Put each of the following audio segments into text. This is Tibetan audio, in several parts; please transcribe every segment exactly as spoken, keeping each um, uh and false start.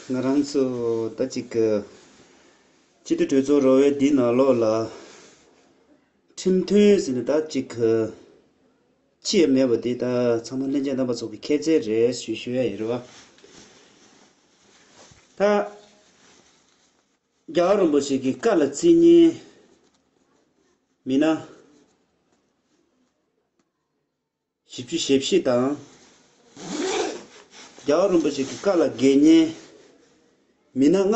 ང་རང་ཚོ་ད་ཅིག་གི་སྤྱི་འཐུས་གྲོས་ཚོགས་རོལ་དབའི་འདི་ནང་ལོགས་ལ་ཁྲིམས་མཐུན་ཟེར་ནས་ད་ཅིག་གི་ཅི་ཡང་མེད་པ་འདི་ད་ཚང་མ་ལྷན་རྒྱས་རྣམ་པ་ཚོ་གི་མཁྱེན་གསལ་རེད་ཞུ་ཞུ་ཡ་ཡིན་རེད་བ། ད་རྒྱལ་བ་རིན་པོ་ཆེ་གི་བཀའ་ལ་བརྩི་མཁན་མི་སྣ་བཞི་བཅུ་ཞེ་བཞི་དང་། རྒྱལ་བ་རིན་པོ་ཆེ་གི་བཀའ་ལ་འགལ་མཁན་མི་སྣ་ལྔ་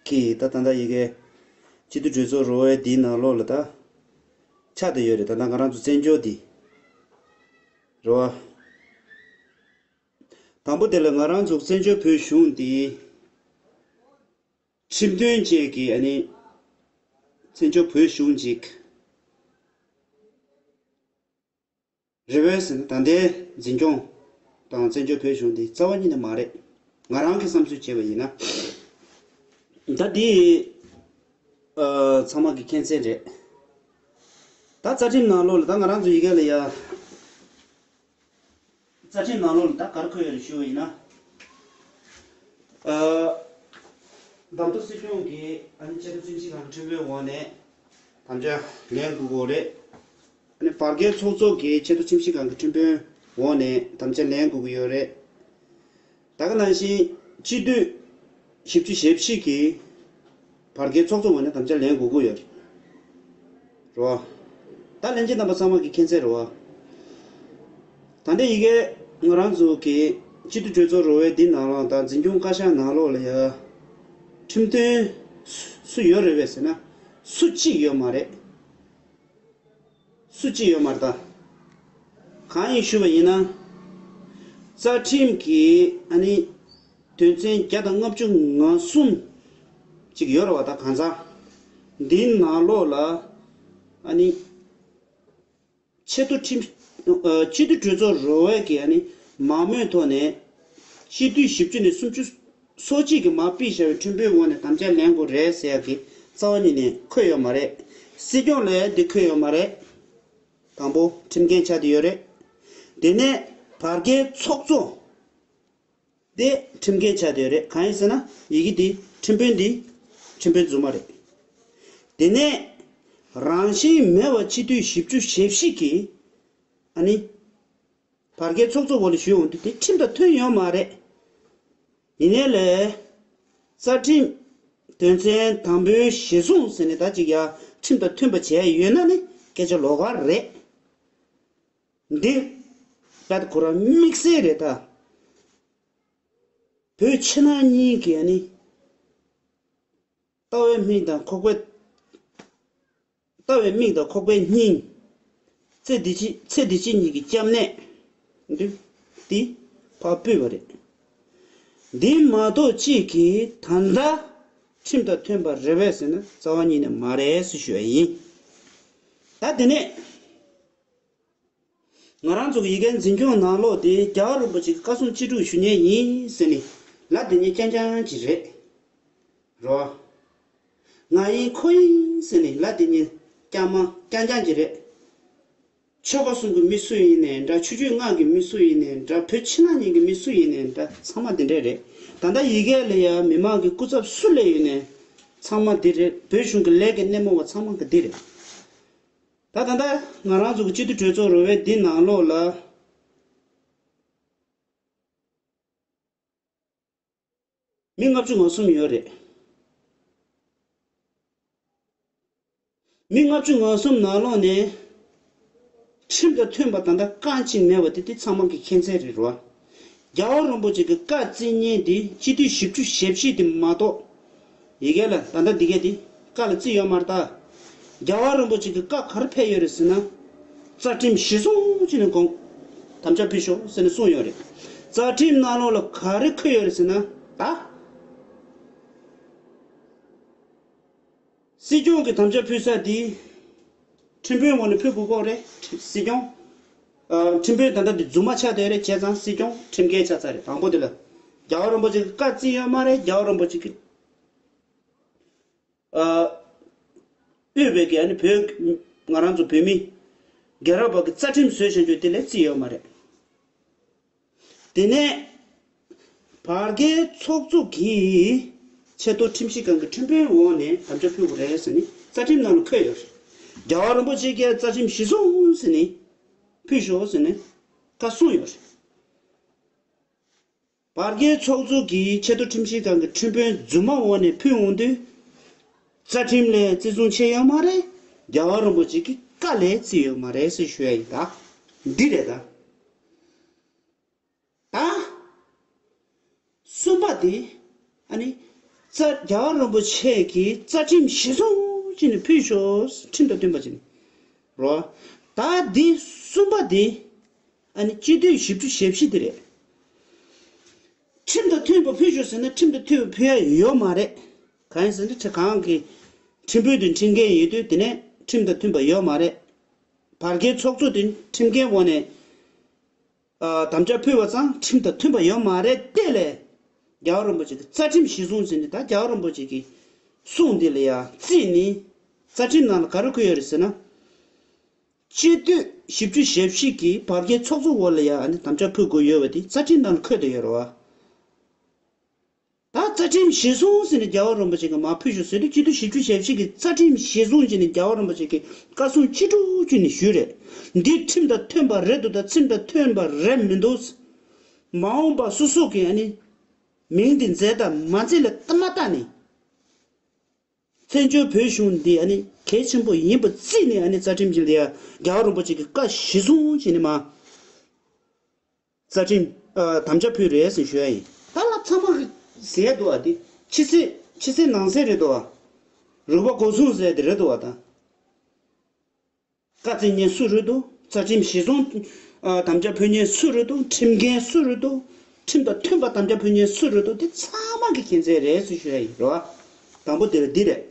གིས་ད་ད་ལྟ་ཡི་གེ་སྤྱི་འཐུས་གྲོས་ཚོགས་རོལ་དབའི་འདིའི་ནང་ལོགས་ལ་ད་ཆགས་བསྡད་ཡོད་རེད། ད་ལྟ་ང་རང་ཚོ་བཙན་བྱོལ་འདི་རེད་བ། དང་པོ་དེ་ལ་ང་རང་ཚོ་བཙན་བྱོལ་བོད་གཞུང་འདི་ཁྲིམས་མཐུན་ཅན་གྱི་ཨ་ནི་བཙན་བྱོལ་བོད་གཞུང་ཅིག་རེད་བས་ཟེར་ན་ད་ལྟའི་འཛིན་སྐྱོང་དང་བཙན་བྱོལ་བོད་གཞུང་འདི་རྩ་བ་ཉིད་ནས་མ་རེད། ང་རང་གི་བསམ་ཚུལ་བྱས་པ་ཡིན་ན། ད་འདི་ཨ་ཚང་མ་གི་མཁྱེན་གསལ་རེད། ད་རྩ་ཁྲིམས་ནང་ལོགས་ལ་ད་ང་རང་ཚོ་ཡི་གེ་ལ་ཡ། རྩ་ཁྲིམས་ནང་ལོགས་ལ་ད་ག་རེ་འཁོད་ཡོད་རེད་ཞུ་བ་ཡིན་ན། ཨ་བདམས་ཐོན་སྲིད་སྐྱོང་གིས་ཨ་ནི་ཆེས་མཐོ་ཁྲིམས་ཞིབ་ཁང་གི་ཁྲིམས་དཔོན་འོག་ནས་དམ་བཅའ་ལེན་དགོས་ཀྱི་ཡོད་རེད། ཨ་ནི་བར་བརྒལ་ཚོགས་གཙོ་གིས་ཆེས་མཐོ་ཁྲིམས་ཞིབ་ཁང་གི་ཁྲིམས་དཔོན་འོག་ནས་དམ་བཅའ་ལེན་དགོས་ཀྱི་ཡོད་རེད། ད་ག་ནང་བཞིན་སྤྱི་འཐུས་བཞི་བཅུ་ཞེ་བཞི་གིས་བར་བརྒལ་ཚོགས་གཙོ་ངོས་ནས་དམ་བཅའ་ལེན་དགོས་ཀྱི་ཡོད་རེད། རེད་བ། ད་ལྷན་རྒྱས་རྣམ་པ་ཚང་མ་གི་མཁྱེན་གསལ་རེད་བ། ད་ལྟ་ཡི་གེ་ང་རང་ཚོ་གི་སྤྱི་འཐུས་གྲོས་ཚོགས་རོལ་དབའི་འདི་ནང་ལོགས་དང་འཛིན་སྐྱོང་བཀའ་ཤག་ནང་ལོགས་ལ་ཡ་ཁྲིམས་མཐུན་སུ་ཡོད་རེད་བས་ཟེར་ན་སུ་གཅིག་ཡོད་མ་རེད། སུ་གཅིག་ཡོད་མ་རེད་ད། གང་ཡིན་ཞུས་པ་ཡིན་ན། རྩ་ཁྲིམས་ཀྱི་ཨ་ནི་དོན་ཚན་བརྒྱ་དང་ལྔ་བཅུ་ང་གསུམ་ཅིག་ཡོད་རེད་བ། ད་གང་ཟག་འདིའི་ནང་ལོགས་ལ་ཨ་ནི་ཆེས་མཐོ་ཁྲིམས་ཨ་སྤྱི་འཐུས་གྲོས་ཚོགས་རོལ་དབའི་གི་ཨ་ནི་མང་མོས་ཐོག་ནས་སྤྱི་འཐུས་བཞི་བཅུ་ནས་སུམ་ཅུ་སོ་གཅིག་གིས་མར་ཕུད་བཞག་པའི་ཁྲིམས་དཔོན་འོག་ནས་དམ་བཅའ་ལེན་དགོས་རེད་ཟེར་ཡག་གི་རྩ་བ་ཉིད་ནས་འཁོད་ཡོད་མ་རེད། སྲིད་སྐྱོང་ལ་ཡང་འདི་འཁོད་ཡོད་མ་རེད། དང་པོ་ཁྲིམས་འགལ་ཆགས་བསྡད་ཡོད་རེད། དེ་ནས་བར་བརྒལ་ཚོགས་གཙོ་དེ་ཁྲིམས་འགལ་ཆགས་བསྡད་ཡོད་རེད། གང་ཡིན་ཟེར་ན་ཡི་གེ་འདི་ཁྲིམས་དཔོན་འདི་ཁྲིམས་དཔོན་རྫུན་མ་རེད། དེ་ནས་རང་བཞིན་མེད་པ་སྤྱི་འཐུས་བཞི་བཅུ་ཞེ་བཞི་གིས་ཨ་ནི་བར་བརྒལ་ཚོགས་གཙོ་འོག་ལ་ཞུགས་འོང་དུས་དེ་ཁྲིམས་དང་མཐུན་ཡོད་མ་རེད། ཡིན་ནའི་ལས་རྩ་ཁྲིམས་དོན་ཚན་དང་པོའི་གཞིར་བཟུང་ཟེར་ནས་ད་ཅིག་ཡ་ཁྲིམས་དང་མཐུན་པ་བྱས་ཡོད་ན་ནི་སྐད་ཆ་ལོགས་ཀ་རེད། འདི་ད་ཁོ་རང་དམིགས་བསལ་རེད་ད། བོད་ཕྱི་ནང་གཉིས་ཀྱི་ཨ་ནི་ལྟ་བའི་མིག་དང་ཁོག་པའི་ལྟ་བའི་མིག་དང་ཁོག་པའི་སྙིང་། ཚེ་འདི་ཕྱི་ཚེ་འདི་ཕྱི་གཉིས་ཀྱི་སྐྱབས་གནས་འདི་འདི་ཕར་ཕུད་པ་རེད། འདི་མ་གཏོགས་གཅིག་གིས་ད་ལྟ་ཁྲིམས་དང་མཐུན་པ་རེད་པས་ཟེར་ན་རྩ་བ་ཉིད་ནས་མ་རེད་ཟེར་ཞུ་ཡ་ཡིན། ད་དེ་ནས། ང་རང་ཚོ་གི་ཡི་གེ་འཛིན་སྐྱོང་ནང་ལོགས་དེ་རྒྱལ་བ་རིན་པོ་ཆེ་གི་བཀའ་གསུང་ཅི་སྒྲུབ་ཞུ་མཁན་ཡིན་ཟེར་ནས་ལབ་བསྡད་མཁན་རྐྱང་རྐྱང་ཅིག་རེད། རོ། ང་ཡིན་ཁོ་ཡིན་ཟེར་ནས་ལབ་བསྡད་མཁན་རྐྱང་མ་རྐྱང་རྐྱང་ཅིག་རེད། ཆོལ་ཁ་གསུམ་གི་མི་སུ་ཡིན་ནའི་འདྲ། ཆོས་བརྒྱུད་ལྔ་གི་མི་སུ་ཡིན་ནའི་འདྲ། བོད་ཕྱི་ནང་གཉིས་ཀྱི་མི་སུ་ཡིན་ནའི་འདྲ། ཚང་མ་དེ་འདྲས་རེད། ད་ལྟ་ཡི་གེ་ལ་ཡ་མི་མང་གི་སྐུ་ཚབ་སུ་སླེབས་ཡོད་ནའི་ཚང་མ་དེ་རེད། བོད་གཞུང་གི་ལས་ཀའི་སྣེ་མོ་བ་ཚང་མ་གི་དེ་རེད། ད་ད་ལྟ་ང་རང་ཚོ་གི་སྤྱི་འཐུས་གྲོས་ཚོགས་རོལ་དབའི་འདི་ནང་ལོགས་ལ་མི་ལྔ་བཅུ་ང་གསུམ་ཡོད་རེད། མི་ལྔ་བཅུ་ང་གསུམ་ནང་ལོགས་ནས་ཁྲིམས་དང་མཐུན་པ་ད་ལྟ་རྐང་གཅིག་མེད་པ་དེ་དེ་ཚང་མ་གི་མཁྱེན་གསལ་རེད་རོ། རྒྱལ་བ་རིན་པོ་ཆེ་གི་བཀའ་བརྩི་མཁན་དེ་སྤྱི་འཐུས་བཞི་བཅུ་ཞེ་བཞི་དེ་མ་གཏོགས། ཡི་གེ་ལ་ད་ལྟ་འདི་གས་དེ་བཀའ་ལ་བརྩི་ཡོད་མ་རེད་ད། རྒྱལ་བ་རིན་པོ་ཆེ་གི་བཀའ་ག་རེ་ཕེབས་ཡོད་རེད་ཟེར་ན། རྩ་ཁྲིམས་གཞིར་བཟུང་བྱས་ནས་དགོངས། དམ་བཅའ་ཕུལ་ཤོག་ཟེར་ནས་གསུངས་ཡོད་རེད། རྩ་ཁྲིམས་ནང་ལོགས་ལ་ག་རེ་འཁོད་ཡོད་རེད་ཟེར་ན། ད་སྲིད་སྐྱོང་གི་དམ་བཅའ་ཕུལ་ས་དེ་ཁྲིམས་དཔོན་འོག་ནས་ཕུལ་དགོས་ཀྱི་རེད། སྲིད་སྐྱོང་། ཨ། ཁྲིམས་དཔོན་ད་ལྟ་འདི་རྫུན་མ་ཆགས་བསྡད་རེད། བྱས་ཙང་སྲིད་སྐྱོང་ཁྲིམས་འགལ་ཆགས་ཚར་རེད། དང་པོ་དེ་ལ་རྒྱལ་བ་རིན་པོ་ཆེ་གི་བཀའ་བརྩི་ཡོད་མ་རེད། རྒྱལ་བ་རིན་པོ་ཆེ་གི་ཨ། དབུས་པའི་གི་ཨ་ནི་བོད། ང་རང་ཚོ་བོད་མི་རྒན་རབས་པ་གི་རྩ་ཁྲིམས་བཟོས་བཞག་རྒྱུ་དེ་ལ་བརྩི་ཡོད་མ་རེད། དེ་ནས་ བར་བརྒལ་ཚོགས་གཙོ་གིས་ཆེས་མཐོ་ཁྲིམས་ཞིབ་ཁང་གི་ཁྲིམས་དཔོན་འོག་ནས་དམ་བཅའ་ཕུལ་དགོས་རེད་ཟེར་ནས་རྩ་ཁྲིམས་ནང་ལ་འཁོད་ཡོད་རེད། རྒྱལ་བ་རིན་པོ་ཆེ་གིས་རྩ་ཁྲིམས་གཞིར་བཟུང་ཟེར་ནས་ཕུལ་ཤོག་ཟེར་ནས་བཀའ་གསུངས་ཡོད་རེད། བར་བརྒལ་ཚོགས་གཙོ་གིས་ཆེས་མཐོ་ཁྲིམས་ཞིབ་ཁང་གི་ཁྲིམས་དཔོན་རྫུན་མ་འོག་ནས་ཕུལ་འོང་དུས། རྩ་ཁྲིམས་ལས་བརྩི་སྲུང་བྱས་ཡོད་མ་རེད། རྒྱལ་བ་རིན་པོ་ཆེ་གི་བཀའ་ལས་བརྩིས་ཡོད་མ་རེད་ཟེར་ཞུ་ཡ་ཡིན་ད། འདི་རེད་ད། ད། གསུམ་པ་དེ། ཨ་ནི། རྩ་རྒྱལ་བ་རིན་པོ་ཆེ་གིས་རྩ་ཁྲིམས་གཞིར་བཟུང་བྱས་ནས་ཕུལ་ཤོག་ཁྲིམས་དང་མཐུན་པ་བྱས་ནས། རོ། ད་འདི་གསུམ་པ་དེ། ཨ་ནི་སྤྱི་འཐུས་བཞི་བཅུ་ཞེ་བཞི་དེ་རེད། ཁྲིམས་དང་མཐུན་པ་ཕུལ་ཤོག་ཟེར་ན་ཁྲིམས་དང་མཐུན་པ་ཕུལ་ཡ་ཡོད་མ་རེད། གང་ཡིན་ཟེར་ན་ཁྲི་གང་གི་ཁྲིམས་དཔོན་དེ་ཁྲིམས་འགན་ཡིན་དུས་དེ་ནས་ཁྲིམས་དང་མཐུན་པ་ཡོད་མ་རེད། བར་བརྒལ་ཚོགས་གཙོ་དེ་ཁྲིམས་འགན་འོག་ནས་ཨ་དམ་བཅའ་ཕུལ་བ་ཙང་ཁྲིམས་དང་མཐུན་པ་ཡོད་མ་རེད་དེ་ལས། རྒྱལ་བ་རིན་པོ་ཆེ་གི་རྩ་ཁྲིམས་གཞིར་བཟུང་ཟེར་ནས་ད་རྒྱལ་བ་རིན་པོ་ཆེ་གི་གསུང་འདི་ལ་ཡ་བརྩིས་ནས་རྩ་ཁྲིམས་ནང་ལ་ག་རེ་འཁོད་ཡོད་རེད་ཟེར་ན། སྤྱི་འཐུས་བཞི་བཅུ་ཞེ་བཞི་གིས་བར་བརྒལ་ཚོགས་གཙོ་འོག་ལ་ཡ་ཨ་ནི་དམ་བཅའ་ཕུལ་དགོས་ཡོད་པ་དེ་རྩ་ཁྲིམས་ནང་ལ་འཁོད་བསྡད་ཡོད་རེད་བ། ད་རྩ་ཁྲིམས་གཞིར་བཟུང་ཟེར་ནས་རྒྱལ་བ་རིན་པོ་ཆེ་གིས་མར་ཕུལ་ཤོག་ཟེར་དུས་སྤྱི་འཐུས་བཞི་བཅུ་ཞེ་བཞི་གིས་རྩ་ཁྲིམས་གཞིར་བཟུང་བྱས་ནས་རྒྱལ་བ་རིན་པོ་ཆེ་གིས་བཀའ་གསུང་ཅི་སྒྲུབ་བྱས་ནས་ཞུས་རེད། འདི་ཁྲིམས་དང་མཐུན་པ་རེད་འདུག་དང་ཁྲིམས་དང་མཐུན་པ་རེད་མི་འདུག་མ་འོངས་པ་སོ་སོ་གིས་ཨ་ནི་མིང་འདི་མཛད་དང་མ་མཛད་ལ་ལྟ་མ་ལྟ་ནས། བཙན་བྱོལ་བོད་གཞུང་འདི་ཨ་ནི་གལ་ཆེན་པོ་ཡིན་པ་བརྩིས་ནས་ཨ་ནི་རྩ་ཁྲིམས་ཀྱི་ལ་ཡ་རྒྱལ་བ་རིན་པོ་ཆེ་གི་བཀའ་གཞིར་བཟུང་བྱས་ནས་མར་རྩ་ཁྲིམས་ཨ་དམ་བཅའ་ཕུལ་རེད་ཟེར་ཞུ་ཡ་ཡིན། ད་ལ་ཚང་མ་གི་ཟེར་འདུག་ཨ་དེ་ཕྱི་གསལ་ཕྱི་གསལ་ནང་གསལ་རེད་འདུག་ཨ། རིག་པ་གོ་མཚུངས་ཟེར་དེ་རེད་འདུག་ཨ་ད། བཀའ་བརྩི་མཁན་སུ་རེད་འདུག་རྩ་ཁྲིམས་གཞིར་བཟུང་ཨ་དམ་བཅའ་ཕུལ་མཁན་སུ་རེད་འདུག་ཁྲིམས་འགན་སུ་རེད་འདུག་ཁྲིམས་དང་མཐུན་པ་དམ་བཅའ་ཕུལ་མཁན་སུ་རེད་འདུག་དེ་ཚང་མ་གི་མཁྱེན་གསལ་རེད་ཟེར་ཞུ་ཡ་ཡིན་རེད་བ། དང་པོ་དེ་ལ་འདི་རེད།